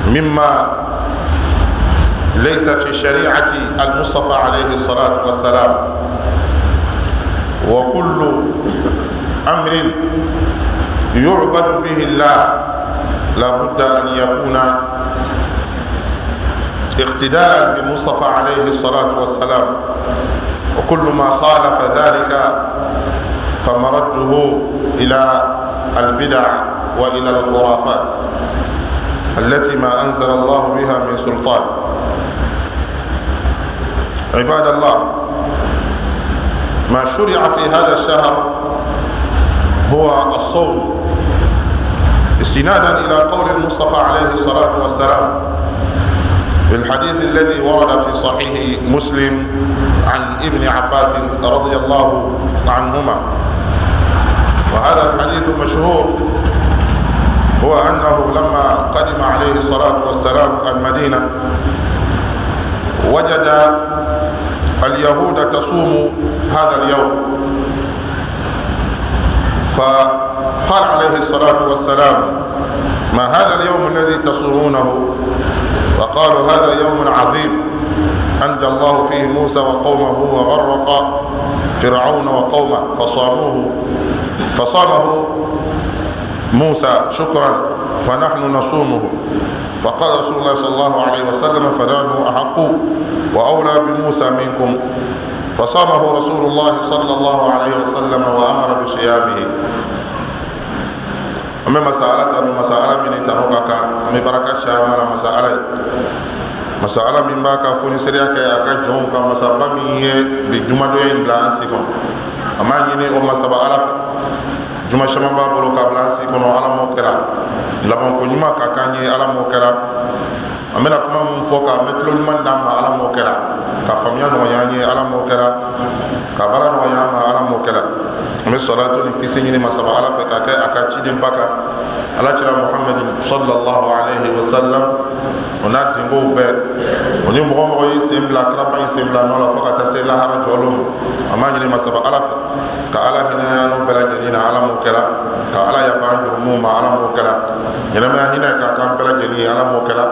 مما ليس في شريعة المصطفى عليه الصلاة والسلام. وكل أمر يعبد به الله لا بد أن يكون اقتداء بالمصطفى عليه الصلاة والسلام، وكل ما خالف ذلك فمرده إلى البدع وإلى الخرافات التي ما أنزل الله بها من سلطان. عباد الله، ما شرع في هذا الشهر هو الصوم، استنادا إلى قول المصطفى عليه الصلاة والسلام في الحديث الذي ورد في صحيح مسلم عن ابن عباس رضي الله عنهما، وهذا الحديث مشهور، هو أنه لما قدم عليه الصلاة والسلام المدينة وجد اليهود تصوم هذا اليوم، فقال عليه الصلاة والسلام: ما هذا اليوم الذي تصومونه؟ وقالوا: هذا يوم عظيم أنجى الله فيه موسى وقومه وغرق فرعون وقومه، فصاموه، فصامه موسى شكرا، فنحن نصومه. فقال رسول الله صلى الله عليه وسلم: فنحن أحق وأولى بموسى منكم. فصامه رسول الله صلى الله عليه وسلم وأمر بصيامه. An bɛ masa Ala tanu, masa Ala min ni tanu ka kan. An bɛ baraka caman masa Ala ye, masa Ala min b'a ka foniseriya kɛ a ka jɔnw kan, masaba min ye bi jumadonya in bila an si kɔnɔ. An b'a ɲini o masaba Ala fɛ, juma caman b'a bolo k'a bila an si kɔnɔ, Ala m'o kɛra labanko ɲuman ka k'an ye, Ala m'o kɛra. An bɛna kuma min fɔ k'an bɛ tulo ɲuman d'an ma, Ala m'o kɛra ka faamuya nɔgɔya an ye, Ala m'o kɛra ka baara nɔgɔya an ma, Ala m'o kɛra. An bɛ sɔlatu ni kisi ɲini masaba Ala fɛ ka kɛ a ka cidenba kan, Ala kira Muhamadu sallallahu alaihi wa sallam, o n'a tinkow bɛɛ, o ni mɔgɔ mɔgɔ y'i sen bila kiraba in sen bila nɔ la fo ka taa se lahara jɔlon ma. An b'a ɲini masaba Ala fɛ ka Ala hinɛ n'o bɛɛ lajɛlen na, Ala m'o kɛra ka Ala yafa an jurumuw ma, Ala m'o kɛra ɲɛnamaya hinɛ k'a k'an bɛɛ lajɛlen ye, Ala m'o kɛra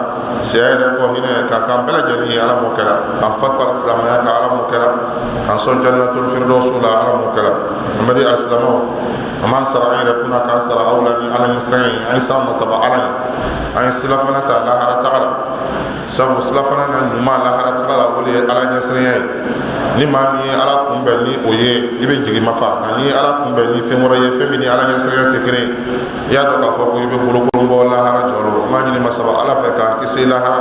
siya yɛrɛ kɔ hinɛ k'a k'an bɛɛ lajɛlen ye, Ala m'o kɛra k'an fatu alisilamaya ka, Ala m'o kɛra k'an sɔn jannatul firdausu la, Ala m'o kɛra. An bɛ di alisilamɛw, an b'an sara an yɛrɛ kunna k'an sara aw la ni Ala ɲɛsiran ye. An ye siran masaba Ala ye, an ye silafana ta lahara taga la, sabu silafana na ɲuman lahara taga la, o de ye Ala ɲɛsiranya ye. Ni maa min ye Ala kunbɛn ni o ye, i bɛ jigi ma fa, nka n'i ye Ala kunbɛn ni fɛn wɛrɛ ye, fɛn min ni Ala ɲɛsiranya tɛ kelen ye, i y'a dɔn k'a fɔ ko i bɛ bolokolon bɔ lahara jɔyɔrɔ. An b'a ɲini masaba Ala fɛ k'an kisi lahara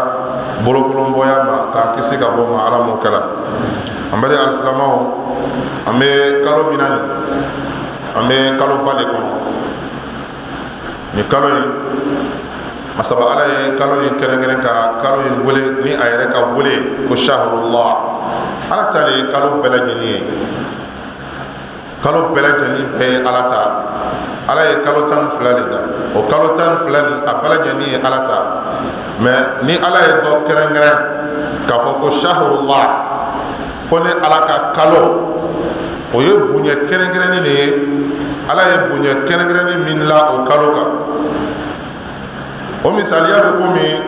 bolokolon bɔya ma, k'an kisi ka bɔ ma, Ala m'o kɛla. An bɛ alisilamɛw, an bɛ kalo min na nin, an bɛ kalo ba de kɔnɔ. Nin kalo in, masaba Ala ye kalo in kɛrɛnkɛrɛn ka kalo in wele ni a yɛrɛ ka wele ko shahrullah. Ala ta de ye kalo bɛɛ lajɛlen ye, kalo bɛɛ lajɛlen bɛɛ ye Ala ta. Ala ye kalo 12 de da, o kalo 12 nin, a bɛɛ lajɛlen ye Ala ta. Mais ni Ala ye dɔ kɛrɛnkɛrɛn k'a fɔ ko shahrullah, ko ne Ala ka kalo, o ye bonya kɛrɛnkɛrɛnnin de ye. Ala ye bonya kɛrɛnkɛrɛnnin min la o kalo kan, o misaliya bɛ komi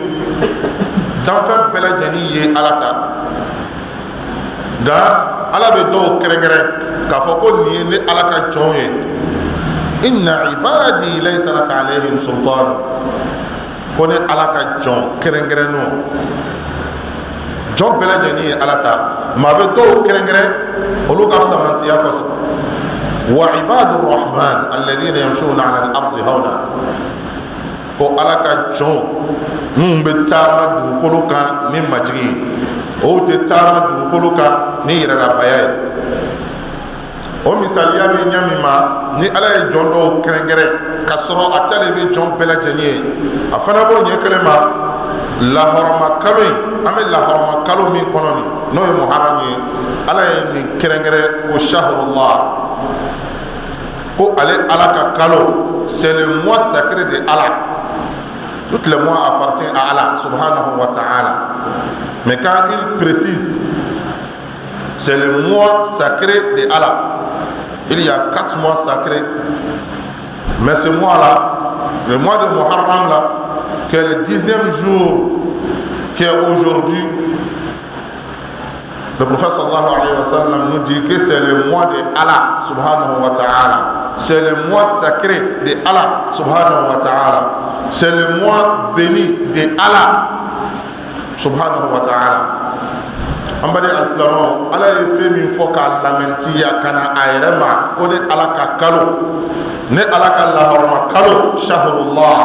danfɛn bɛɛ lajɛlen ye Ala ta, nka Ala bɛ dɔw kɛrɛnkɛrɛn k'a fɔ ko nin ye ne Ala ka jɔnw ye. Inna ibadi laysa laka alayhim sultan, ko ne Ala ka jɔn kɛrɛnkɛrɛnnenw. Jɔn bɛɛ lajɛlen ye Ala ta, maa bɛ dɔw kɛrɛnkɛrɛn olu ka samantiya kosɔn. Wa ibadu rahman alladhina yamshuna ala al-ardi hawna, ko Ala ka jɔn minnu bɛ taama dugukolo kan ni majigi ye, o tɛ taama dugukolo kan ni yɛrɛlabaya ye. O misaliya bɛ ɲɛ min ma, ni Ala ye jɔn dɔw kɛrɛnkɛrɛn ka sɔrɔ a ta de bɛ jɔn bɛɛ lajɛlen ye, a fana b'o ɲɛ kelen ma. Lahɔrɔma kalo in, an bɛ lahɔrɔma kalo min kɔnɔ nin, n'o ye Muharam ye, Ala ye nin kɛrɛnkɛrɛn ko shahrullah, ko ale Ala ka kalo, c'est le mois sacré de Allah. Tout le mois appartient à Allah subhanahu wa ta'ala, mais quand il précise c'est le mois sacré de Allah, il y a 4 mois sacrés, mais ce mois-là, le mois de Muharram là, qui est le 10e jour, qui est aujourd'hui, le prophète صلى الله عليه وسلم nous dit que c'est le mois de Allah سبحانه وتعالى. C'est le mois sacré de Allah سبحانه وتعالى. C'est le mois béni de Allah سبحانه وتعالى. An baden alisilamɛw, Ala ye fɛn min fɔ k'a lamɛntiya ka na a yɛrɛ ma ko ne Ala ka kalo, ne Ala ka lahɔrɔma kalo, شهر الله,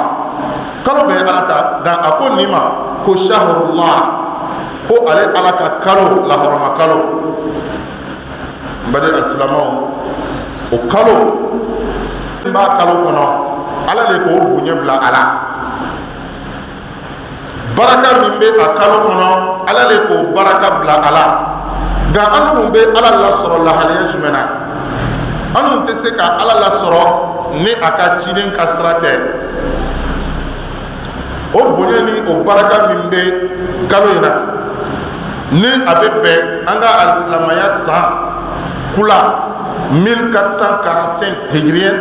kalo bɛɛ ye Ala ta, nka a ko nin ma ko شهر الله, ko ale Ala ka kalo, lahɔrɔma kalo. N baden alisilamɛw, o kalo n b'a kalo kɔnɔ, Ala de k'o bonya bila a la. Baraka min bɛ a kalo kɔnɔ, Ala de k'o baraka bila a la. Nka an dun bɛ Ala lasɔrɔ lahalaya jumɛn na? An dun tɛ se ka Ala lasɔrɔ ni a ka ciden ka sira tɛ. O bonya ni o baraka min bɛ kalo in na, ni a bɛ bɛn an ka alisilamaya san kula 1445 hijiriyɛn,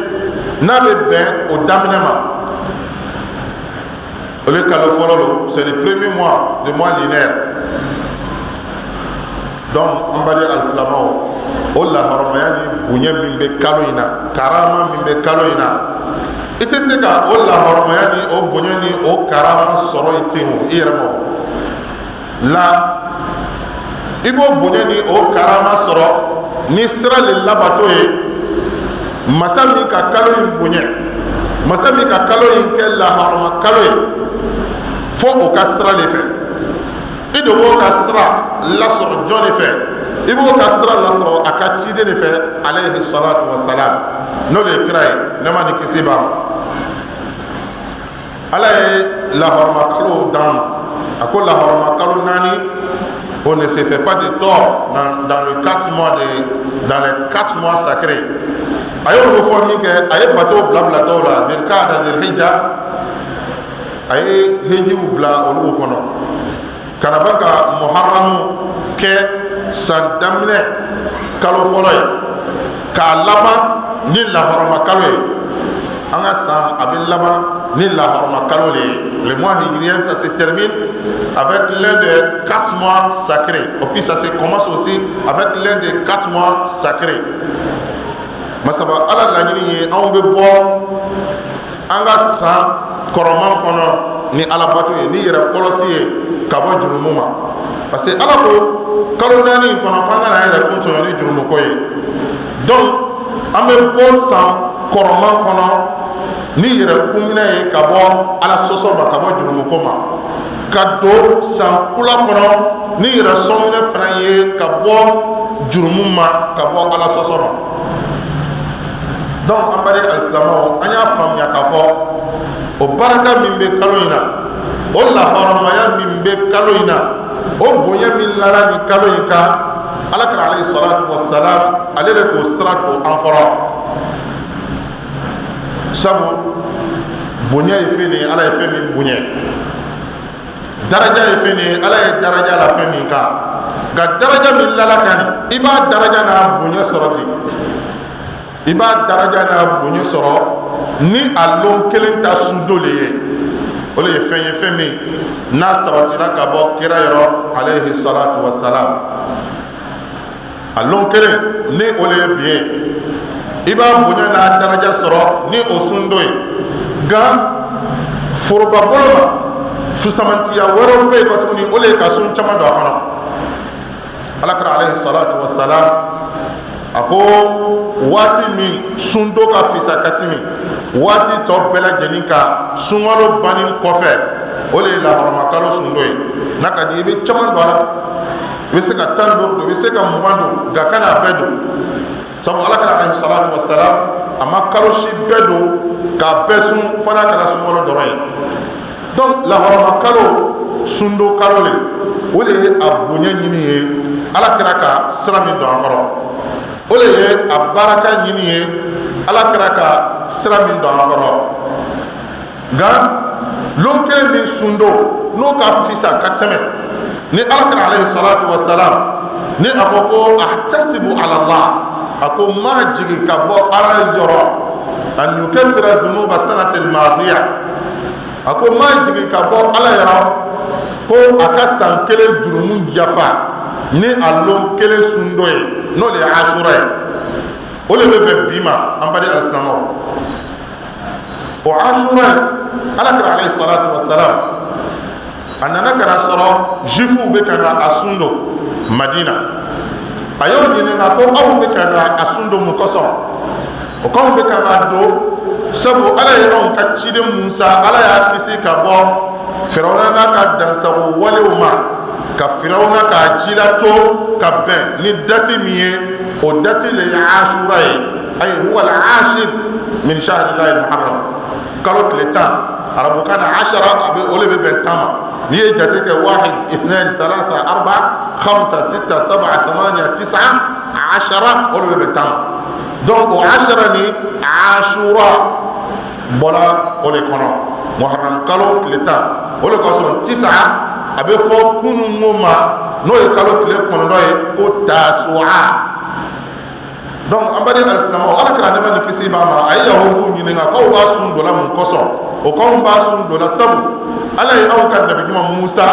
n'a bɛ bɛn o daminɛ ma, o le kalo fɔlɔ lo, c'est le premier mois, le mois lunaire. Donc an baden alisilamɛw, o lahɔrɔmaya ni bonya min bɛ kalo in na, karama min bɛ kalo in na, i tɛ se ka o lahɔrɔmaya ni o bonya ni o karama sɔrɔ i ten o i yɛrɛ ma o la. I b'o bonya ni o karama sɔrɔ ni sira le labato ye. Masa min ka kalo in bonya, masa min ka kalo in kɛ lahɔrɔma kalo ye, fo o ka sira de fɛ. I de b'o ka sira lasɔrɔ jɔn de fɛ? I b'o ka sira lasɔrɔ a ka ciden de fɛ, عليه الصلاة والسلام, n'o de ye kira ye, nɛɛma ni kisi b'a ma. Ala ye lahɔrɔma kalo d'an ma. A ko lahɔrɔma kalo naani, on ne se fait pas de tort dans le 4 mois de, dans les 4 mois sacrés. A y'olu fɔ min kɛ, a ye bateau bila bila dɔw la, Zilkada, Zilhijja, a ye hejiw bila olu kɔnɔ ka na ban ka Muharamu kɛ san daminɛ kalo fɔlɔ ye, k'a laban ni lahɔrɔma kalo ye. An ka san a bɛ laban ni lahɔrɔma kalo de ye. Le mois hijrien, ça se termine avec l'un des 4 mois sacrés, et puis ça se commence aussi avec l'un des 4 mois sacrés. Masaba Ala laɲini ye, anw bɛ bɔ an ka san kɔrɔman kɔnɔ ni Alabato ye, ni yɛrɛ kɔlɔsi ye ka bɔ jurumu ma, parce que Ala ko kalo naani in kɔnɔ k'an kana yɛrɛ kun tɔɲɔ ni jurumuko ye. Donc an bɛ bɔ san kɔrɔman kɔnɔ ni yɛrɛ kunminɛ ye ka bɔ Ala sɔsɔ ma, ka bɔ jurumuko ma, ka don san kula kɔnɔ ni yɛrɛ sɔminɛ fana ye ka bɔ jurumu ma, ka bɔ Ala sɔsɔ ma. Donc an baden alisilamɛw, an y'a faamuya k'a fɔ o baraka min bɛ kalo in na, o lahɔrɔmaya min bɛ kalo in na, o bonya min lara nin kalo in kan, Ala kira عليه الصلاة والسلام, ale de k'o sira don an kɔrɔ. Sabu bonya ye fɛn de ye, Ala ye fɛn min bonya. Daraja ye fɛn de ye, Ala ye daraja la fɛn min kan. Nka daraja min lala kan nin, i b'a daraja n'a bonya sɔrɔ ten, i b'a daraja n'a bonya sɔrɔ ni a lon kelen ta sundo le ye. O le ye fɛn ye, fɛn min n'a sabatila ka bɔ kira yɔrɔ, عليه الصلاة والسلام. A lon kelen ni o le ye bi ye, i b'a bonya n'a daraja sɔrɔ ni o sundo ye. Nka foroba bolo ma, fusamantiya wɛrɛw bɛ yen kɔ tuguni, o le ye ka sun caman don a kɔnɔ. Ala kira عليه الصلاة والسلام a ko waati min sundo ka fisa ka timi waati tɔ bɛɛ lajɛlen ka sunkalo banni kɔfɛ, o de ye lahɔrɔma kalo sundo ye. N'a ka di i bɛ caman don a la, i bɛ se ka 15 don, i bɛ se ka 20 don, nka kana a bɛɛ don. Sabu Ala kira عليه الصلاة والسلام a ma kalo si bɛɛ don k'a bɛɛ sun, fo n'a kɛra sunkalo dɔrɔn ye. Donc lahɔrɔma kalo sundo kalo le, o de ye a bonya ɲini ye, Ala kira ka sira min don a kɔrɔ, o de ye a baraka ɲini ye, Ala kira ka sira min don a kɔrɔ. Nka lon kelen min sundo n'o ka fisa ka tɛmɛ, ni Ala kira عليه الصلاة والسلام ni a ko ko أحتسب على الله, a ko ma jigi ka bɔ Ala yɔrɔ, أن يكفر ذنوب السنة الماضية. A ko ma jigin ka bɔ Ala yɔrɔ ko a ka san kelen jurumu yafa ni a lon kelen sundon ye, n'o de ye Asura ye. O de bɛ bɛn bi ma, an baden alisilamɛw. O Asura ye, Ala kira alayhi salatu wa salam, a nana ka na sɔrɔ juifuw bɛ ka na a sun don Madina. A y'o ɲininka ko aw bɛ ka na a sun don mun kosɔn? O k'anw bɛ ka na don sabu Ala ye anw ka ciden Musa, Ala y'a kisi ka bɔ Firawuna n'a ka dansago walew ma, ka Firawuna k'a jilato ka bɛn ni dati min ye, o dati le ye Asura ye. Ayi, huwa al-ashir min shahrillahi muharram, kalo tile 10, arabukan na ashara, a bɛ o le bɛ bɛn 10 ma. N'i ye jate kɛ, wahid, ithnain, thalatha, arba, khamsa, sita, saba, thamania, tisa, ashara, o le bɛ bɛn 10 ma. Donc o ashara ni Ashura bɔra o de kɔnɔ, muharram kalo tile 10. O de kosɔn tisa a bɛ fɔ kununko ma, n'o ye kalo tile 9 ye, ko tasu'a. Donc an baden alisilamɛw, Ala kira nɛɛma ni kisi b'a ma, a ye yahudiw ɲininka k'aw b'a sun dɔ la mun kosɔn? O k'anw b'a sun dɔ la sabu Ala ye anw ka nabi ɲuman Musa,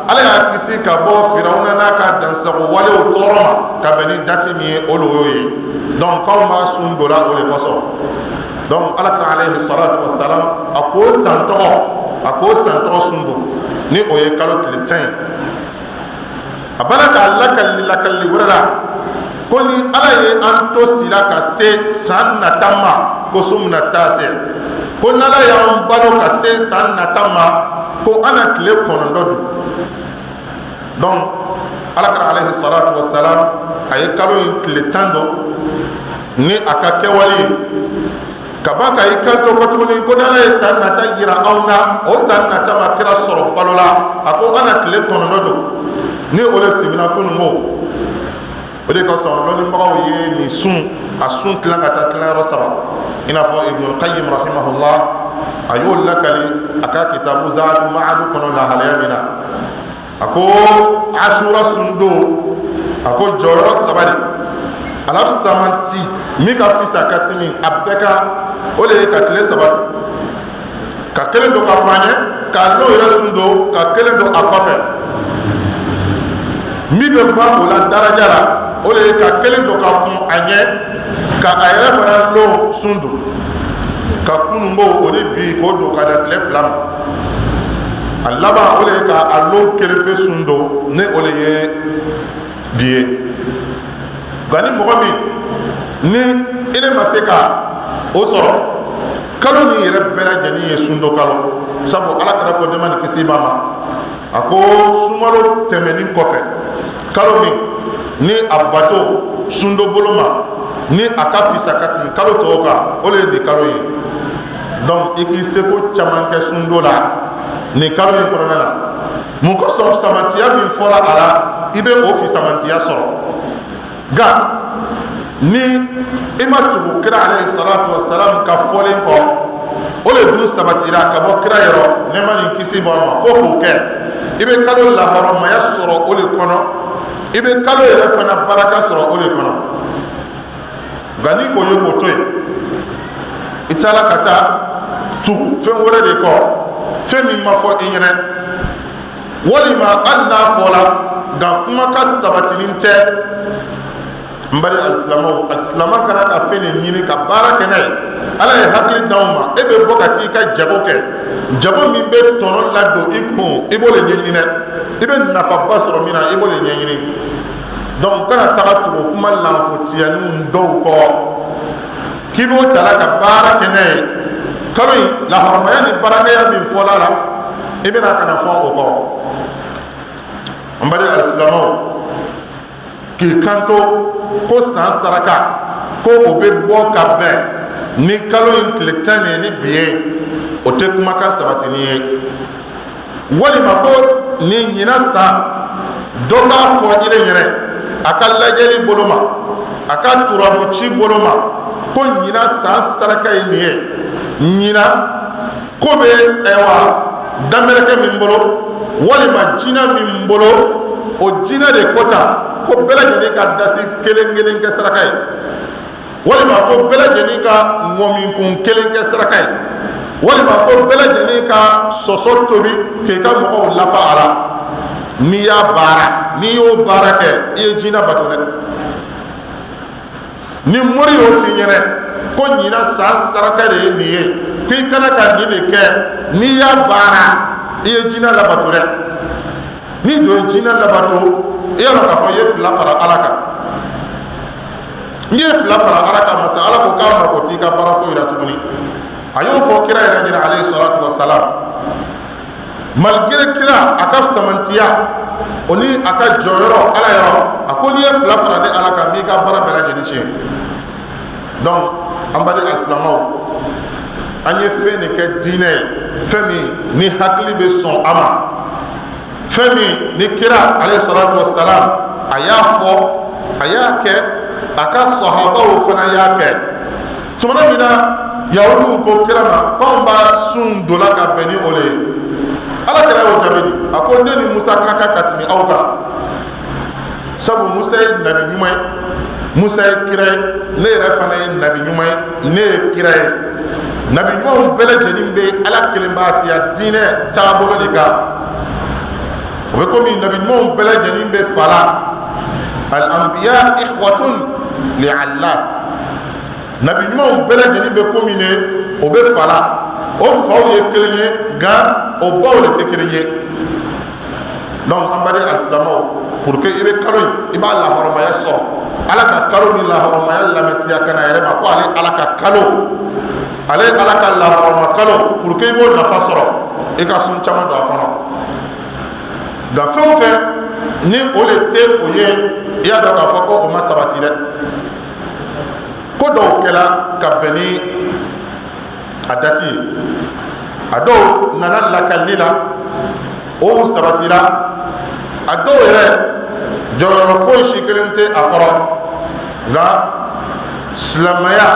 Ala y'a kisi ka bɔ Firawuna n'a ka dansago walew tɔɔrɔ ma ka bɛn ni dati min ye, o le y'o ye. Donc k'anw b'a sun dɔ la o de kosɔn. Donc Ala kira alayhi salatu wasalam, a k'o san tɔgɔ, a k'o san tɔgɔ sun don, ni o ye kalo tile 10 ye. A bala k'a lakali lakali wɛrɛ la ko ni Ala ye an to sira ka se san nata ma, ko sumna tasi, ko n'Ala y'an balo ka se san nata ma, ko an na tile 9 dun. Donc Ala kira alayhi salatu wasalam, a ye kalo in tile 10 don ni a ka kɛwale ye, ka ban ka i kanto ko tuguni ko n'Ala ye san nata jira anw na, o san nata ma kira sɔrɔ balo la, a ko an na tile 9 don, ni o de tɛmɛna kununko. O de kosɔn lɔnnibagaw ye nin sun, a sun tilan ka taa tilayɔrɔ saba, i n'a fɔ Ibnul Qayyim rahimahullah, a y'o lakali a ka kitabu Zaadu Maadu kɔnɔ lahalaya min na. A ko Asura sundon, a ko jɔyɔrɔ saba de ala samanti min ka fisa ka tɛmɛ a bɛɛ kan, o de ye ka tile 3, ka kelen don ka kɔn a ɲɛ, k'a n'o yɛrɛ sun don, ka kelen don a kɔfɛ. Min bɛ ban o la daraja la, o de ye ka kelen don ka kɔn a ɲɛ, ka a yɛrɛ fana lon sun don, ka kununko o ni bi k'o don ka da tile 2 ma. A laban, o de ye ka a lon kelen pe sun don, ni o de ye bi ye. Nka ni mɔgɔ min ni i ne ma se ka o sɔrɔ, kalo nin yɛrɛ bɛɛ lajɛlen ye sundo kalo, sabu Ala kira ko nɛɛma ni kisi b'a ma, a ko sunkalo tɛmɛnin kɔfɛ, kalo min ni a bato sundo bolo ma, ni a ka fisa ka tɛmɛ kalo tɔw kan, o de ye nin kalo ye. Donc i k'i seko caman kɛ sundo la nin kalo in kɔnɔna na. Mun kosɔn? Samantiya min fɔra a la, i bɛ o fisamantiya sɔrɔ. Nka ni i ma tugu kira alayhi salatu wasalam ka fɔlen kɔ, o de dun sabatira ka bɔ kira yɔrɔ nɛɛma ni kisi b'a ma, ko k'o kɛ, i bɛ kalo lahɔrɔmaya sɔrɔ o de kɔnɔ, i bɛ kalo yɛrɛ fana baraka sɔrɔ o de kɔnɔ. Nka n'i k'o ye k'o to yen, i taara ka taa tugu fɛn wɛrɛ de kɔ, fɛn min ma fɔ i ɲɛna, walima hali n'a fɔla nka kuma ka sabatinin tɛ. N bali alisilamɛw, alisilama kana ka fɛn de ɲini ka baara kɛ n'a ye. Ala ye hakili d'anw ma. E bɛ bɔ ka t'i ka jago kɛ, jago min bɛ tɔnɔ ladon i kun, i b'o de ɲɛɲini dɛ. I bɛ nafaba sɔrɔ min na, i b'o de ɲɛɲini. Donc kana taga tugu kuma lanfotiyaninw dɔw kɔ k'i b'o tala ka baara kɛ n'a ye. Kalo in lahɔrɔmaya ni baarakɛya min fɔla la, i bɛna ka na fɔ o kɔ. N bali alisilamɛw, k'i kanto ko san saraka ko o bɛ bɔ ka bɛn ni kalo in tile 10 ye ni bi ye, o tɛ kumakan sabatinin ye. Walima ko ni ɲinan san, dɔ k'a fɔ i yɛrɛ a ka lajɛli bolo ma, a ka turabu ci bolo ma, ko ɲinan san saraka ye nin ye, ɲinan ko bɛ ɛwa danmɛrɛkɛ min bolo walima jinɛ min bolo, o jinɛ de ko tan ko bɛɛ lajɛlen ka dasi kelen kelen kɛ saraka ye, walima ko bɛɛ lajɛlen ka ŋɔminkun kelen kɛ saraka ye. Walima ko bɛɛ lajɛlen ka sɔsɔ tobi k'i ka mɔgɔw lafa a la. N'i y'a baara, n'i y'o baara kɛ, i ye jinɛ bato dɛ. Ni mori y'o f'i ɲɛna ko ɲinan san saraka de ye nin ye, k'i kana ka nin de kɛ, n'i y'a baara, i ye jinɛ labato dɛ. N'i dun ye jinɛ labato, i y'a dɔn k'a fɔ i ye fila fara Ala kan. N'i ye fila fara Ala kan, masa Ala ko k'a mako t'i ka baara foyi la tuguni. A y'o fɔ kira yɛrɛ ɲɛna, alayhi salatu wa salam. Malgré kira a ka samantiya o ni a ka jɔyɔrɔ Ala yɔrɔ, a ko n'i ye fila fara ne Ala kan, n b'i ka baara bɛɛ lajɛlen tiɲɛ. Donc an baden alisilamɛw, an ye fɛn de kɛ diinɛ ye, fɛn min ni hakili bɛ sɔn a ma, fɛn min ni kira alayhi salatu wa salam a y'a fɔ, a y'a kɛ, a ka sahabaw fana y'a kɛ. Tumana min na yahudiw ko kira ma k'anw b'a sun don la ka bɛn ni o le ye, Ala kira y'o jaabi di, a ko ne ni Musa ka kan ka tɛmɛ aw kan, sabu Musa ye nabi ɲuman ye, Musa ye kira ye, ne yɛrɛ fana ye nabi ɲuman ye, ne ye kira ye. Nabi ɲumanw bɛɛ lajɛlen bɛ Ala kelenbatiya diinɛ taabolo de kan. O bɛ komi nabi ɲumanw bɛɛ lajɛlen bɛ fa la, al anbiya ikhwatun li'allat. Nabi ɲumanw bɛɛ lajɛlen bɛ komi ne o bɛ fa la, o faw ye kelen ye, nka o baw de tɛ kelen ye. Donc an baden alisilamɛw, pour que i bɛ kalo in, i b'a lahɔrɔmaya sɔrɔ, Ala ka kalo ni lahɔrɔmaya lamɛtiya ka na yɛrɛ ma ko ale Ala ka kalo, ale Ala ka lahɔrɔma kalo, pour que i b'o nafa sɔrɔ, i ka sun caman don a kɔnɔ. Nka fɛn o fɛn ni o de tɛ o ye, i y'a dɔn k'a fɔ ko o ma sabati dɛ. Ko dɔw kɛla ka bɛn ni a dati ye, a dɔw nana lakalili la, o sabatira, a dɔw yɛrɛ jɔyɔrɔ foyi si kelen tɛ a kɔrɔ. Nka silamɛya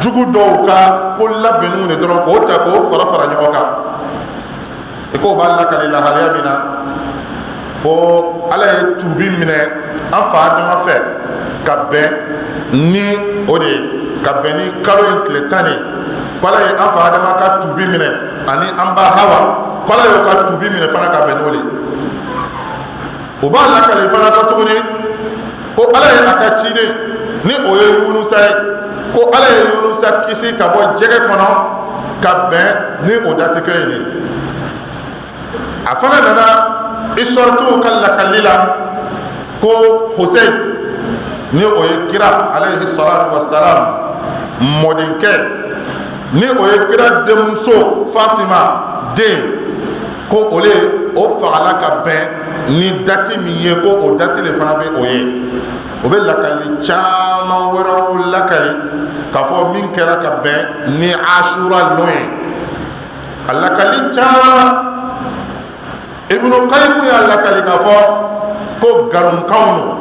jugu dɔw ka ko labɛnninw de dɔrɔn k'o ta k'o fara fara ɲɔgɔn kan. I ko b'a lakali lahalaya min na ko Ala ye tubi minɛ an fa Adama fɛ ka bɛn ni o de ye, ka bɛn ni kalo in tile 10 de ye, ko Ala ye an fa Adama ka tubi minɛ ani an ba Hawa, ko Ala y'o ka tubi minɛ fana ka bɛn n'o de ye. O b'a lakali fana ka tuguni ko Ala ye a ka ciden ni o ye Yunusa ye, ko Ala ye Yunusa kisi ka bɔ jɛgɛ kɔnɔ ka bɛn ni o dati kelen in de ye. A fana nana histoire ka lakali la ko Hussein ni o ye kira alayhi salatu wasalam mɔdenkɛ, ni o ye kira denmuso Fatima den, ko ole o fagala ka bɛn ni dati min ye, ko o dati de fana bɛ o ye. O bɛ lakali caman wɛrɛw lakali k'a fɔ min kɛra ka bɛn ni Asura lon ye. A lakali caman, Ibnu Qayyim y'a lakali k'a fɔ ko nkalonkanw don.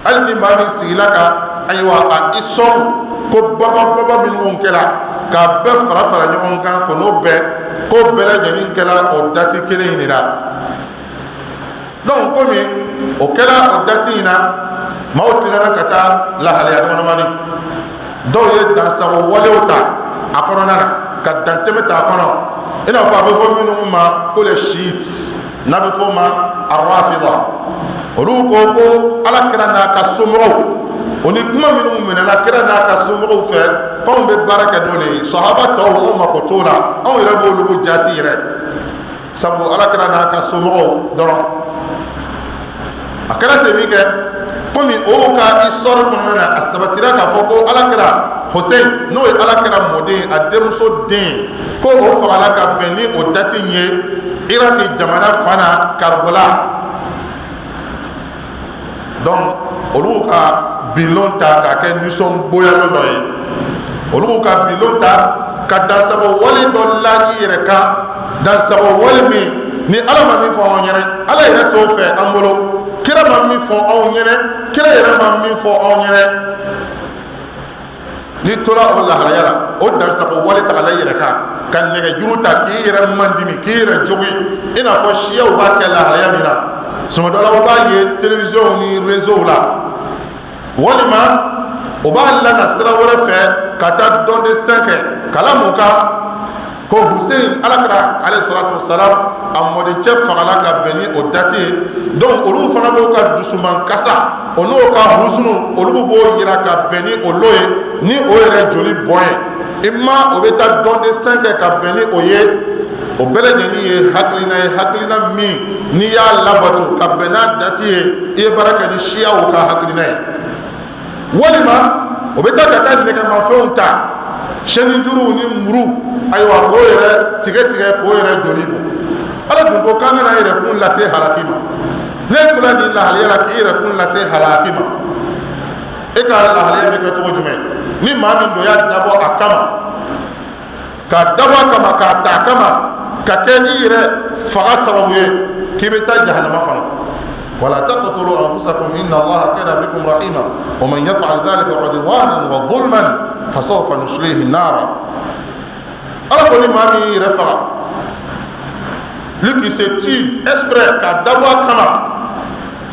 Hali ni maa min sigila ka ayiwa a histoire ko baba baba minnu kɛra k'a bɛɛ fara fara ɲɔgɔn kan, ko n'o bɛɛ ko bɛɛ lajɛlen kɛra o dati kelen in de la. Donc komi o kɛra o dati in na, maaw tilara ka taa lahalaya damadamani. Dɔw ye dansago walew ta a kɔnɔna na ka dantɛmɛ ta a kɔnɔ, i n'a fɔ a bɛ fɔ minnu ma ko les chiites, n'a bɛ fɔ o ma arrafida. Olu ko ko Ala kira n'a ka somɔgɔw, o ni kuma minnu minɛna kira n'a ka somɔgɔw fɛ, k'anw bɛ baara kɛ n'o de ye, sahaba tɔw anw mako t'o la, anw yɛrɛ b'olu jaasi yɛrɛ, sabu Ala kira n'a ka somɔgɔw dɔrɔn. A kɛra ten min kɛ, komi o ka histoire kɔnɔna na, a sabatira k'a fɔ ko Ala kira Hussein, n'o ye Ala kira mɔden, a denmuso den, ko o fagala ka bɛn ni o dati in ye Iraki jamana fan na, Karbala. Donc olu ka bilon ta k'a kɛ nisɔngoyalon dɔ ye, olu ka bilon ta ka dansago wale dɔ la i yɛrɛ kan, dansago wale min ni Ala ma min fɔ anw ɲɛna, Ala yɛrɛ t'o fɛ an bolo, kira ma min fɔ anw ɲɛna, kira yɛrɛ ma min fɔ anw ɲɛna. N'i tora o lahalaya la, o dansago wale ta ka la i yɛrɛ kan, ka nɛgɛjuru ta k'i yɛrɛ mandimi, k'i yɛrɛ jogi, i n'a fɔ siyaw b'a kɛ lahalaya min na. Suma dɔ la, o b'a ye télévision ni réseau la, walima o b'a lana sira wɛrɛ fɛ ka taa don de san kɛ kala mun kan. Ko Hussein, Alakira alayhi salatu wasalam a mɔdencɛ fagala ka bɛn ni o date ye. Donc olu fana b'o ka dusuman kasa, o n'o ka husunu, olu b'o yira ka bɛn ni o lo ye, ni o yɛrɛ joli bɔn ye. I ma o bɛ taa don de sang kɛ ka bɛn ni o ye. O bɛɛ lajɛlen ye hakilina ye, hakilina min n'i y'a labato ka bɛn n'a date ye, i ye baara kɛ ni siyaw ka hakilina ye. Walima o bɛ taa ka taa nɛgɛmafɛnw ta, sɛni juruw ni muru, ayiwa, k'o yɛrɛ tigɛ tigɛ, k'o yɛrɛ joli bɔ. Ala dun ko k'an kana yɛrɛ kun lase halaki ma. Ne tora nin lahaliya la k'i yɛrɛ kun lase halaki ma, e ka lahaliya bɛ kɛ cogo jumɛn? Ni maa min don y'a dabɔ a kama, k'a dabɔ a kama, k'a ta a kama ka kɛ i yɛrɛ faga sababu ye k'i bɛ taa jahanama kɔnɔ. Wala taqtulu anfusakum inna Allaha kana bikum rahima wa man yaf'al dhalika 'udwanan wa dhulman fasawfa nuslihi nara. Ala ko ni maa min y'i yɛrɛ faga, lui qui se tue exprès, k'a dabɔ a kama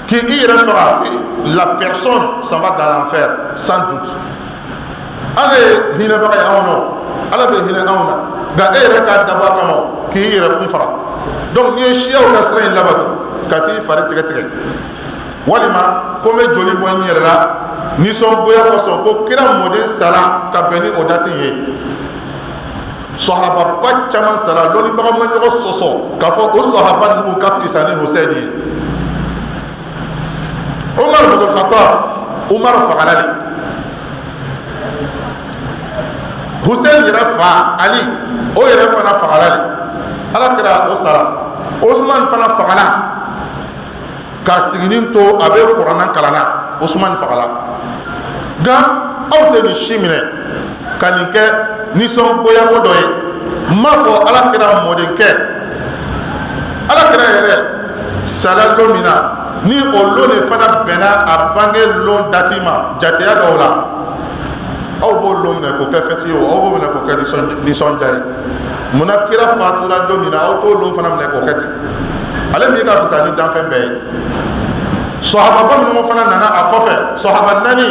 k'i yɛrɛ faga, la personne s'en va dans l'enfer sans doute. Ala ye hinɛbaga ye anw na, Ala bɛ hinɛ anw na, nka e yɛrɛ k'a dabɔ a kama k'i yɛrɛ kun faga. Donc n'i ye siyaw ka sira in labato ka t'i fari tigɛ tigɛ, walima ko n bɛ joli bɔ n yɛrɛ la nisɔngoya kosɔn ko kira mɔden sara ka bɛn ni o date ye, sɔhababa caman sara, lɔnnibaga ma ɲɔgɔn sɔsɔ k'a fɔ o sɔhaba ninnu ka fisa ni Husɛni ye. Umar bin Khattab, Umar fagala de. Hussein yɛrɛ fa Ali, o yɛrɛ fana fagala de. Ala kira o sara. Osman fana fagala k'a siginin to a bɛ kuranna kalan na, Osman fagala. Nka aw tɛ nin si minɛ ka nin kɛ nisɔngoyako dɔ ye. N m'a fɔ Ala kira mɔdenkɛ, Ala kira yɛrɛ sala don min na, ni o lon de fana bɛnna a bange lon date ma jateya dɔw la, aw b'o lon minɛ k'o kɛ fɛti ye o, aw b'o minɛ k'o kɛ nisɔndiya ye. Munna kira fatura don min na, aw t'o lon fana minɛ k'o kɛ ten, ale min ka fisa ni danfɛn bɛɛ ye? Sɔhababa minnu fana nana a kɔfɛ, sɔhaba naani,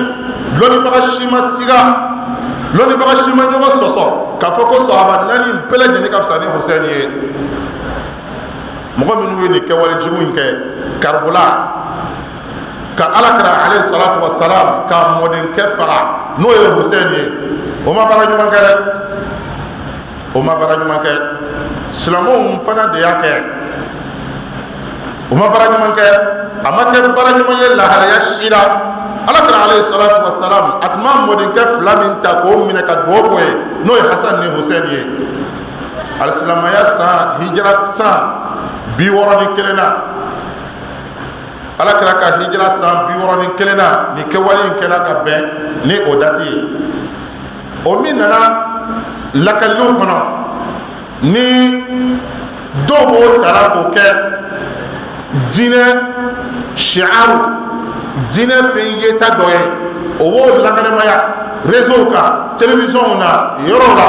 lɔnnibaga si ma siga, lɔnnibaga si ma ɲɔgɔn sɔsɔ k'a fɔ ko sɔhaba naani bɛɛ lajɛlen ka fisa ni Husɛni ye. Mɔgɔ minnu ye nin kɛwale jugu in kɛ Karibula, ka Ala kira alayhi salatu wa salam ka mɔdenkɛ faga, n'o ye Husɛni ye, o ma baara ɲuman kɛ dɛ, o ma baara ɲuman kɛ. Silamɛw fana de y'a kɛ, o ma baara ɲuman kɛ, a ma kɛ baara ɲuman ye lahalaya si la. Ala kira alayhi salatu wa salam, a tun b'a mɔdenkɛ fila min ta k'o minɛ ka dugawu k'o ye, n'o ye Hasan ni Husɛni ye, alisilamaya san hijira san 61 na, Ala kira ka hijira san 61 na, nin kɛwale in kɛra ka bɛn ni o date ye. O min nana lakalilenw kɔnɔ, ni dɔw b'o tara k'o kɛ diinɛ shi'aru, diinɛ fɛn yeta dɔ ye, o b'o lakanamaya réseau kan, télévision na, yɔrɔw la,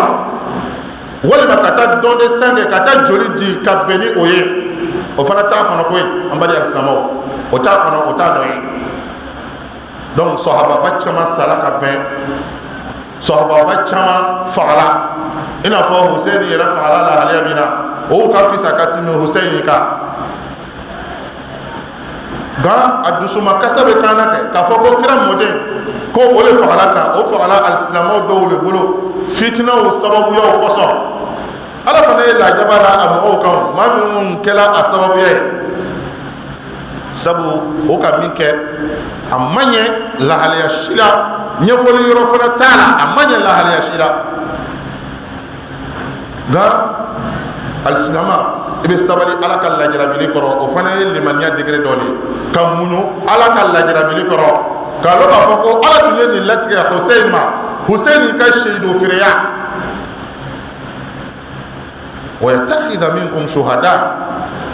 walima ka taa don de sang kɛ, ka taa joli di ka bɛn ni o ye, o fana t'a kɔnɔ koyi. An balima silamɛw, o t'a kɔnɔ, o t'a dɔ ye. Donc sɔhababa caman sara ka bɛn, sɔhababa caman fagala, i n'a fɔ Husɛni yɛrɛ fagala lahalaya min na, o ka fisa ka tɛmɛ Husɛni kan. Nka a dusuma kasa bɛ kan na kɛ k'a fɔ ko kira mɔden ko o de fagala tan, o fagala alisilamɛw dɔw de bolo fitinaw sababuyaw kosɔn. Ala fana ye lajaba la a mɔgɔw kan, maa minnu kɛla a sababuya ye, sabu o ka min kɛ a ma ɲɛ lahalaya si la, ɲɛfɔli yɔrɔ fana t'a la, a ma ɲɛ lahalaya si la. Nka alisilama, i bɛ sabali Ala ka lajarabili kɔrɔ, o fana ye limaniya degré dɔ de ye, ka muɲu Ala ka lajarabili kɔrɔ, k'a lɔn k'a fɔ ko Ala tun ye nin latigɛ Hussein ma, Hussein ka seyidu feereya. Wa yattakhidha minkum shuhada,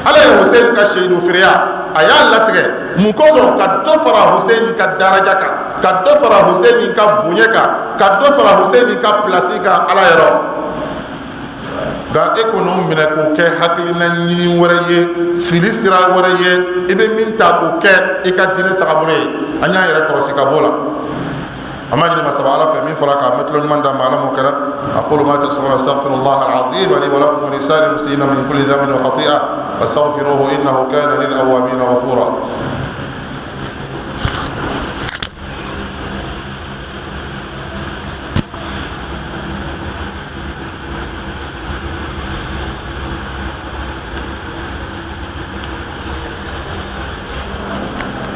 Ala ye Hussein ka seyidu feereya, a y'a latigɛ mun kosɔn? Ka dɔ fara Hussein ka daraja kan, ka dɔ fara Hussein ka bonya kan, ka dɔ fara Hussein ka pilasi kan Ala yɔrɔ. Nka e kɔni minɛ k'o kɛ hakilina ɲini wɛrɛ ye, fili sira wɛrɛ ye, i bɛ min ta k'o kɛ i ka diinɛ tagabolo ye, an y'an yɛrɛ kɔlɔsi ka b'o la. An b'a ɲini masaba Ala fɛ, min fɔra k'a mɛn, tulo ɲuman d'an ma, Ala m'o kɛra. أقول ما تسمعون، أستغفر الله العظيم لي ولكم ولسائر المسلمين من كل ذنب وخطيئة، فاستغفروه إنه كان للأوابين غفورا.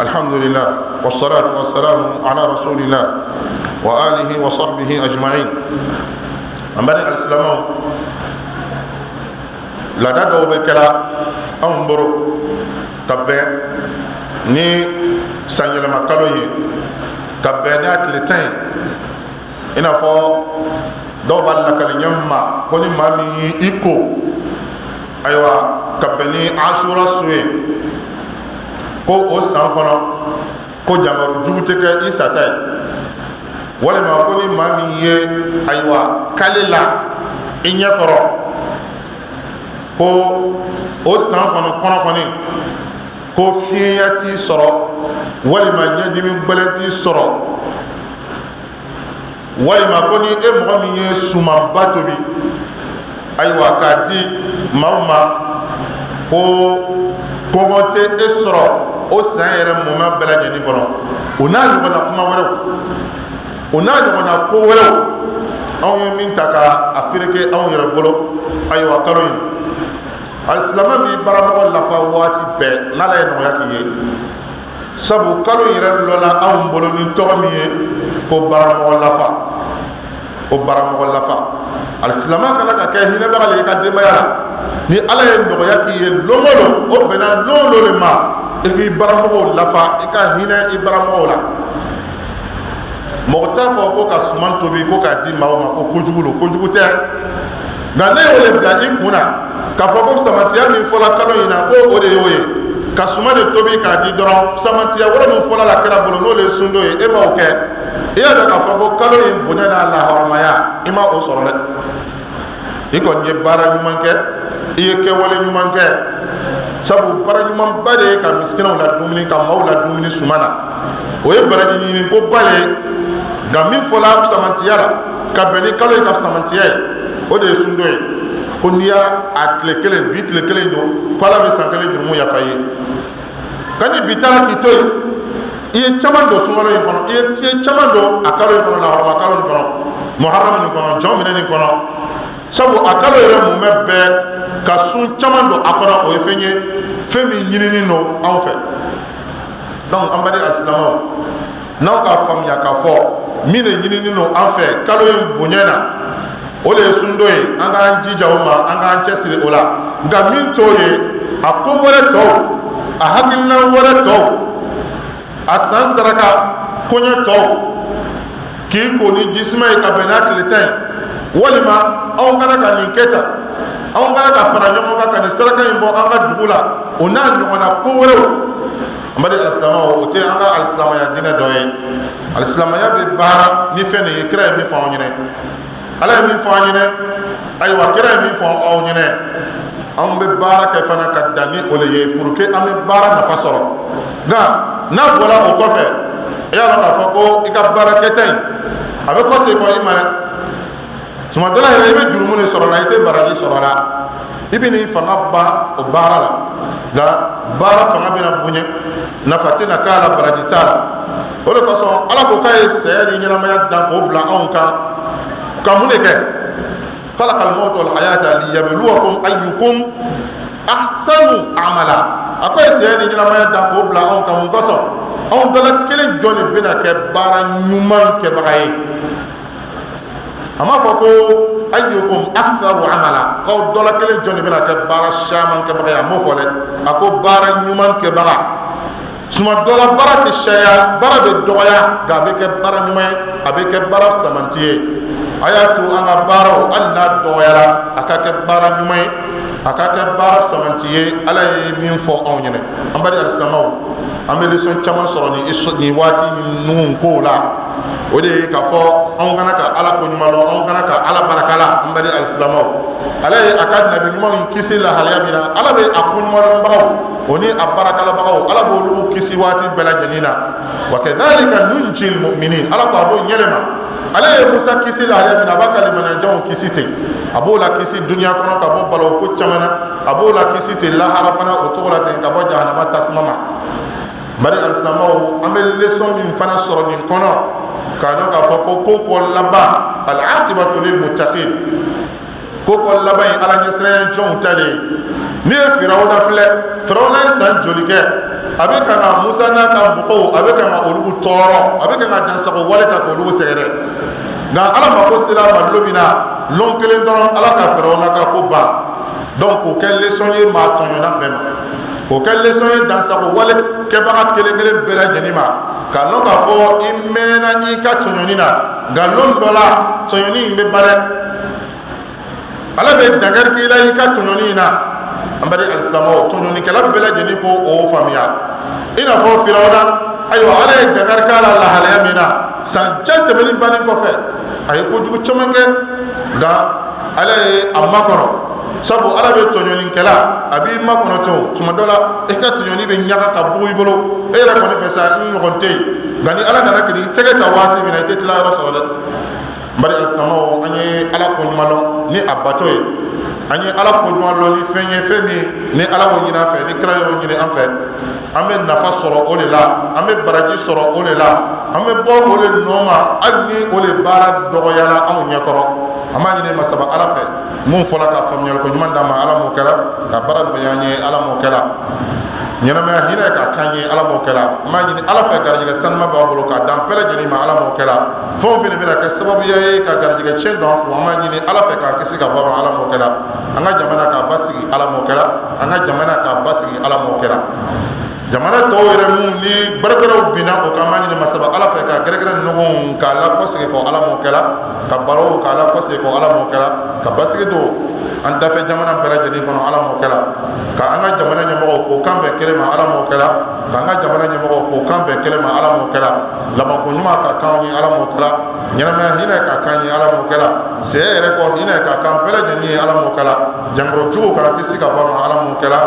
الحمد لله والصلاة والسلام على رسول الله وآله وصحبه أجمعين. An bani alisilamɛw, laada dɔw bɛ kɛra anw bolo ka bɛn ni sanyɛlɛma kalo ye, ka bɛn n'a tile 10 ye. I n'a fɔ dɔw b'a lakali ɲɛ ma ko ni maa min y'i ko, ayiwa, ka bɛn ni Asura su ye, ko o san kɔnɔ ko jangaru jugu tɛ kɛ i sata ye, walima ko ni maa min ye, ayiwa, kale la i ɲɛ kɔrɔ, ko o san kɔnɔ kɔnɔ kɔni ko fiɲɛya t'i sɔrɔ, walima ɲɛdimi gɛlɛn t'i sɔrɔ, walima ko ni e mɔgɔ min ye sumanba tobi, ayiwa, k'a di maaw ma, ko kɔngɔ tɛ e sɔrɔ o san yɛrɛ mumɛ bɛɛ lajɛlen kɔnɔ. O n'a ɲɔgɔnna kuma wɛrɛw, o n'a ɲɔgɔnna ko wɛrɛw, anw ye min ta ka a fereke anw yɛrɛ bolo. Ayiwa, kalo in, alisilama b'i baramɔgɔ lafa waati bɛɛ n'Ala ye nɔgɔya k'i ye, sabu kalo yɛrɛ lɔla anw bolo ni tɔgɔ min ye ko baramɔgɔ lafa, o baramɔgɔ lafa. Alisilama kana ka kɛ hinɛbaga le i ka denbaya la. Ni Ala ye nɔgɔya k'i ye lon o lon, o bɛnna lon o lon de ma, i k'i baramɔgɔw lafa, i ka hinɛ i baramɔgɔw la. Mɔgɔ t'a fɔ ko ka suman tobi ko k'a di maaw ma ko kojugu lo, kojugu tɛ. Nka ne y'o de bila i kun na k'a fɔ ko samantiya min fɔla kalo in na, ko o de y'o ye, ka suman de tobi k'a di dɔrɔn. Samantiya wɛrɛ min fɔla la kira bolo, n'o de ye sundo ye, e m'o kɛ. I y'a dɔn k'a fɔ ko kalo in bonya n'a lahɔrɔmaya, i ma o sɔrɔ dɛ. I kɔni ye baara ɲuman kɛ, i ye kɛwale ɲuman kɛ, sabu baara ɲumanba de ye ka misikinaw la dumuni, ka maaw la dumuni suman na, o ye baraji ɲini ko ba ye. Nka min fɔla samantiya la ka bɛn ni kalo ye ka samantiya ye, o de ye sundo ye, ko n'i y'a a tile kelen, bi tile kelen don, ko Ala bɛ san kelen jurumu yafa i ye. Nka ni bi taara k'i to yen, i ye caman don sunkalo in kɔnɔ, i ye caman don a kalo in kɔnɔ, lahɔrɔma kalo nin kɔnɔ, muharamu nin kɔnɔ, jɔn minɛ nin kɔnɔ, sabu a kalo yɛrɛ mumɛ bɛɛ ka sun caman don a kɔnɔ, o ye fɛn ye, fɛn min ɲininen don anw fɛ. Donc an baden alisilamɛw, n'aw k'a faamuya k'a fɔ min de ɲininen don an fɛ kalo in bonya na, o de ye sundo ye, an k'an jija o ma, an k'an cɛsiri o la. Nka min t'o ye, a ko wɛrɛ tɔw, a hakilina wɛrɛ tɔw, a san saraka koɲɛ tɔw, k'i ko ni jisuma ye ka bɛn n'a tile 10 ye, walima anw kana ka nin kɛ tan, anw kana ka fara ɲɔgɔn kan ka nin saraka in bɔ an ka dugu la, o n'a ɲɔgɔnna ko wɛrɛw, an baden alisilamɛw, o tɛ an ka alisilamaya diinɛ dɔ ye. Alisilamaya bɛ baara ni fɛn de ye, kira ye min fɔ anw ɲɛnɛ, Ala ye min fɔ an ɲɛnɛ, ayiwa, kira ye min fɔ aw ɲɛnɛ, anw bɛ baara kɛ fana ka dan ni o le ye pour que an bɛ baara nafa sɔrɔ. Nka n'a bɔra o kɔfɛ, i y'a dɔn k'a fɔ ko i ka baara kɛta in, a bɛ kɔsegin kɔ i ma dɛ. Tuma dɔ la yɛrɛ, i bɛ jurumu de sɔrɔ la, i tɛ baraji sɔrɔ la, i bɛ n'i fanga ban o baara la. Nka baara fanga bɛna bonya, nafa tɛna k'a la, baraji t'a la. O de kosɔn Ala ko k'a ye saya ni ɲɛnamaya dan k'o bila anw kan ka mun de kɛ? Khalaqal mawta wal hayata liyabluwakum ayyukum ahsanu amala. A ko ye saya ni ɲɛnamaya dan k'o bila anw kan mun kosɔn? Anw dɔ la kelen jɔn de bɛna kɛ baara ɲuman kɛbaga ye? A m'a fɔ ko ayyukum aktharu amala, k'aw dɔ la kelen jɔn de bɛna kɛ baara caman kɛbaga ye. A m'o fɔ dɛ. A ko baara ɲuman kɛbaga. Tuma dɔ la baara tɛ caya, baara bɛ dɔgɔya, nka a bɛ kɛ baara ɲuman ye, a bɛ kɛ baara samanti ye. A y'a to an ka baaraw, hali n'a dɔgɔyara, a ka kɛ baara ɲuman ye, a ka kɛ baara samanti ye, Ala ye min fɔ anw ɲɛna. An baden alisilamɛw, an bɛ leçon caman sɔrɔ nin waati ninnu kow la. O de ye k'a fɔ anw kana ka Ala ko ɲuman dɔn, anw kana ka Ala barika la. An baden alisilamɛw, Ala ye a ka nabi ɲumanw kisi lahalaya min na, Ala bɛ a ko ɲuman dɔnbagaw o ni a baarakalabagaw, Ala b'olu kisi waati bɛɛ lajɛlen na. Wa kadhalika nunjil mu'minin, Ala ko a b'o ɲɛlɛma. Ale ye Musa kisi lahalaya min na, a b'a ka limaniyajɔnw kisi ten. A b'o la kisi dunuya kɔnɔ ka bɔ balawu ko caman na, a b'o la kisi ten lahara fana o cogo la ten, ka bɔ jahanama tasuma ma. Bari alisilamɛw, an bɛ leçon min fana sɔrɔ nin kɔnɔ, k'a dɔn k'a fɔ ko ko kɔ laban, al-aqibatu lil muttaqin, ko kɔ laban ye Ala ɲɛsiranya jɔnw ta de ye. N'i ye Firawuna filɛ, Firawuna ye san joli kɛ a bɛ ka na Musa n'a ka mɔgɔw, a bɛ ka na olu tɔɔrɔ, a bɛ ka na dansago wale ta k'olu sɛgɛrɛ. Nka Ala mako sera a ma lon min na, lon kelen dɔrɔn, Ala ka Firawuna ka ko ban. Donc k'o kɛ leçon ye maa tɔɲɔna bɛɛ ma, k'o kɛ leçon ye dansago wale kɛbaga kelen kelen bɛɛ lajɛlen ma, k'a lɔn k'a fɔ i mɛnna i ka tɔɲɔni na, nka lon dɔ la tɔɲɔni in bɛ ban dɛ. Ala bɛ dankari k'i la i ka tɔɲɔni in na. An bari alisilamɛw, tɔɲɔnikɛla bɛɛ lajɛlen ko o faamuya, i n'a fɔ Firawuna. Ayiwa, Ala ye dankari k'a la lahalaya min na, san jan tɛmɛni bannen kɔfɛ, a ye kojugu caman kɛ, nka Ala ye a makɔnɔ, sabu Ala bɛ tɔɲɔnikɛla a b'i makɔnɔ ten. O tuma dɔ la, i ka tɔɲɔni bɛ ɲaga ka bugu i bolo, e yɛrɛ kɔni fɛ sa, n ɲɔgɔn tɛ yen. Nka ni Ala nana k'i tɛgɛ ta waati min na, i tɛ tila yɔrɔ sɔrɔ dɛ. Bari alisilamɛw, an ye Ala ko ɲuman lɔn ni a bato ye, an ye Ala ko ɲuman lɔn ni fɛn ye, fɛn min ni Ala y'o ɲini an fɛ, ni kira y'o ɲini an fɛ. An bɛ nafa sɔrɔ o de la, an bɛ baraji sɔrɔ o de la, an bɛ bɔ o de nɔ ma, hali ni o de baara dɔgɔyala anw ɲɛkɔrɔ. An b'a ɲini masaba Ala fɛ, mun fɔla ka faamuyali ko ɲuman d'an ma, Ala m'o kɛra ka baara nɔgɔya an ye, Ala m'o kɛra ɲɛnamaya hinɛ ka k'an ye, Ala m'o kɛra. An b'a ɲini Ala fɛ, garijɛgɛ sanuma b'a bolo k'a d'an bɛɛ lajɛlen ma, Ala m'o kɛra. Fɛn o fɛn bɛna kɛ sababuya ye ka garijɛgɛ tiɲɛ don an kun, an b'a ɲini Ala fɛ k'an kisi ka bɔ a ma, Ala m'o kɛra. An ka jamana k'a basigi, Ala m'o kɛra. An ka jamana k'a basigi, Ala m'o kɛra. Jamana tɔw yɛrɛ mun ni gɛrɛgɛrɛw binna o kan, an b'a ɲini masaba Ala fɛ ka gɛrɛgɛrɛ nɔgɔnw k'a lakɔsegin kɔ, Ala m'o kɛra. Ka balaw k'a lakɔsegin kɔ, Ala m'o kɛra. Ka basigi don an dafɛ jamana bɛɛ lajɛlen kɔnɔ, Ala m'o kɛra. Ka an ka jamana ɲɛmɔgɔw k'o kan bɛn kelen ma, Ala m'o kɛra. K'an ka jamana ɲɛmɔgɔw k'o kan bɛn kelen ma, Ala m'o kɛra. Labanko ɲuman ka k'anw ye, Ala m'o kɛra. Ɲɛnamaya hinɛ ka k'an ye, Ala m'o kɛra. Sɛ yɛrɛ kɔ hinɛ ka k'an bɛɛ lajɛlen ye, Ala m'o kɛra. Jankaro jugu k'an kisi ka bɔ a ma, Ala m'o kɛra.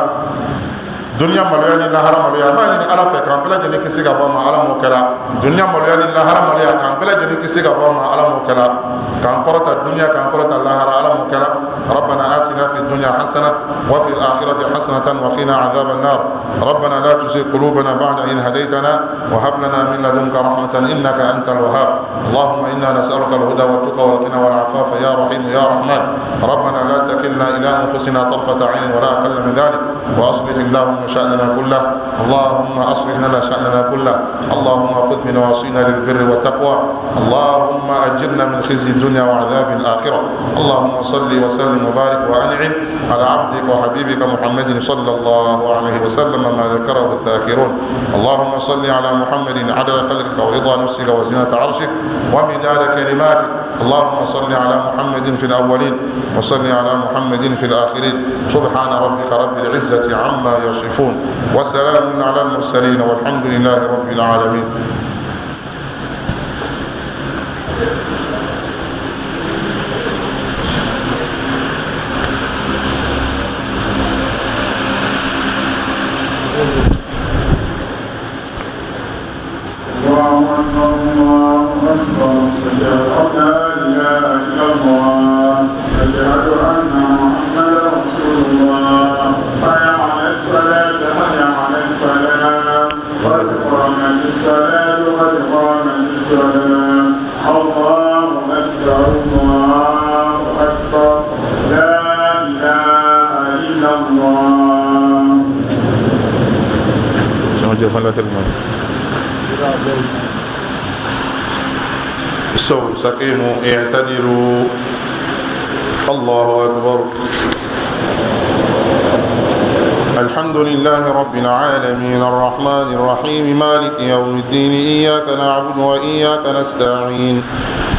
Duniya maloya ni lahara maloya, an b'a ɲini Ala fɛ k'an bɛɛ lajɛlen kisi ka bɔ a ma, Ala m'o kɛra. Duniya maloya ni lahara maloya, k'an bɛɛ lajɛlen kisi ka bɔ a ma, Ala m'o kɛra. K'an kɔrɔta duniya, k'an kɔrɔta lahara, Ala m'o kɛra. ربنا آتنا في الدنيا حسنة وفي الآخرة حسنة وقنا عذاب النار. ربنا لا تزغ قلوبنا بعد إذ هديتنا وهب لنا من لدنك رحمة إنك أنت الوهاب. اللهم إنا نسألك الهدى والتقى والغنى والعفاف يا رحيم يا رحمن. ربنا لا تكلنا إلى أنفسنا طرفة عين ولا أقل من ذلك، وأصلح اللهم شأننا كله. اللهم أصلح لنا شأننا كله. اللهم خذ بنواصينا للبر والتقوى. اللهم أجرنا من خزي الدنيا وعذاب الآخرة. اللهم صل وسلم وبارك وأنعم على عبدك وحبيبك محمد صلى الله عليه وسلم ما ذكره الذاكرون. اللهم صل على محمد عدد خلقك ورضا نفسك وزنة عرشك ومداد كلماتك. اللهم صل على محمد في الأولين وصل على محمد في الآخرين. سبحان ربك رب العزة عما يصفون وسلام على المرسلين والحمد لله رب العالمين. الله أكبر، الله أكبر، أشهد أن لا إله إلا الله، أشهد أن محمدا رسول الله، حي على الصلاة، حي على الفلاح، قد قامت الصلاة، قد قامت الصلاة، الله أكبر، الله أكبر، لا إله إلا الله. استووا، استقيموا، اعتدلوا. الله أكبر. الحمد لله رب العالمين الرحمن الرحيم مالك يوم الدين إياك نعبد وإياك نستعين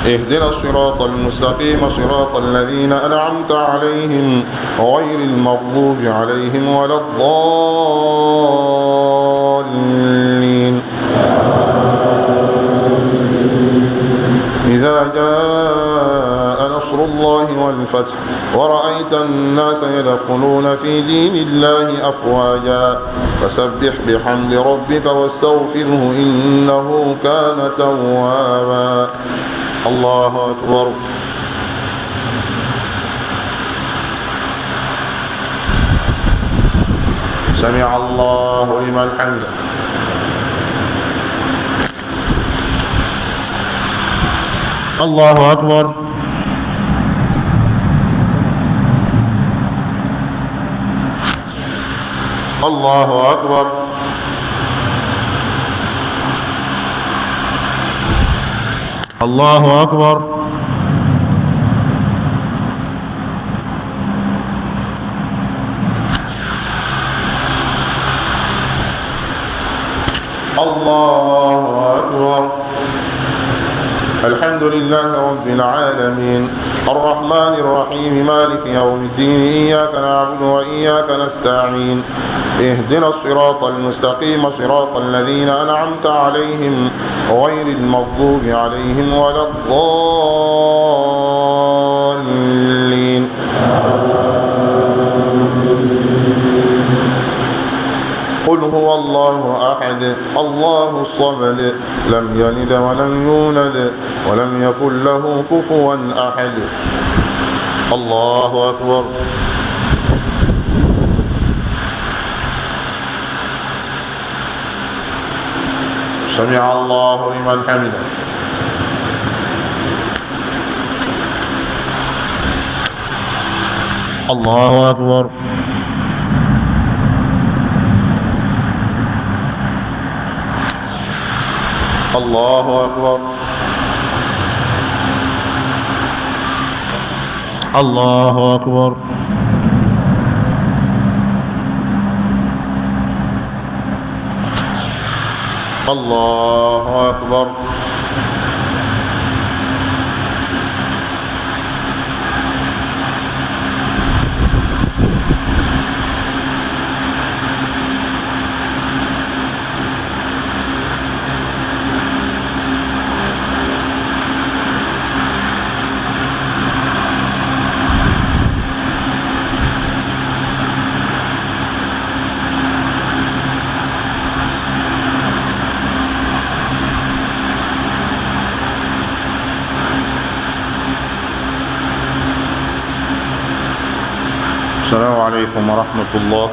اهدنا الصراط المستقيم صراط الذين أنعمت عليهم غير المغضوب عليهم ولا الضالين. إذا جاء نصر نصر الله والفتح ورأيت الناس يدخلون في دين الله أفواجا فسبح بحمد ربك واستغفره إنه كان توابا. الله أكبر. سمع الله لمن حمده. الله أكبر. الله أكبر. الله أكبر. الله أكبر. الحمد لله رب العالمين الرحمن الرحيم مالك يوم الدين إياك نعبد وإياك نستعين اهدنا الصراط المستقيم صراط الذين أنعمت عليهم غير المغضوب عليهم ولا الضالين. قل هو الله أحد الله الصمد لم يلد ولم يولد ولم يكن له كفوا أحد. الله أكبر. سمع الله لمن حمده. الله أكبر. الله أكبر. الله أكبر. الله أكبر. السلام عليكم ورحمة الله.